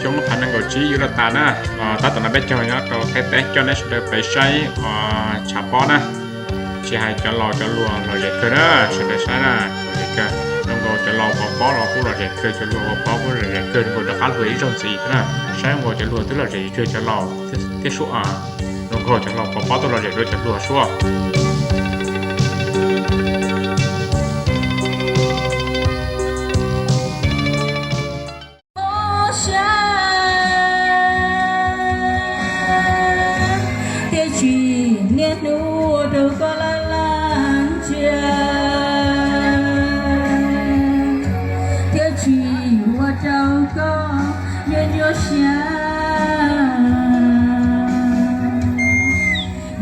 Cov muab phav nees nkaum tsib yuav rau tas na, tab tom no peb caug nyob rau Thaib teb coj nej sawv daws peb saib tshav pob na. Tsis hais cov laus cov luag lom zem kawg na, sawv daws saib na, lom zem kawg. Zoo nkaus cov laus pov pob los kuj lom zem kawg, cov luag pov pob kuj lom zem kawg, zoo nkaus rov qab luag ib zaug ntxiv na. Saib zoo nkaus cov luag twb lom zem kawg, cov laus thiab suab, zoo nkaus cov laus pov pob tuaj lom zem dua cov luag suab. Tiam sis niaj hnub ua rau koj laj laj ntsia, thiab tsis ua rau koj nyuaj nyuaj siab.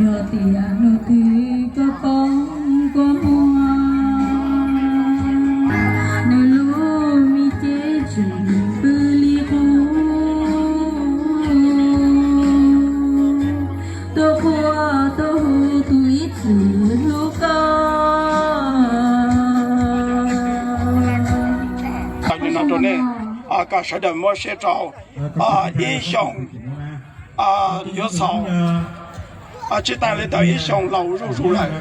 Yog tias hnub twg koj poob kua muag, nws lub me cev tseem pw li qub. Tuaj quaj tuaj hu tus ib txwm hlub koj. Tau li no rau nej, kom sawv daws muab siab rau ib xyoos yuav txhaum tsis tas li ntawm ib xyoos laus zuj zus lawm.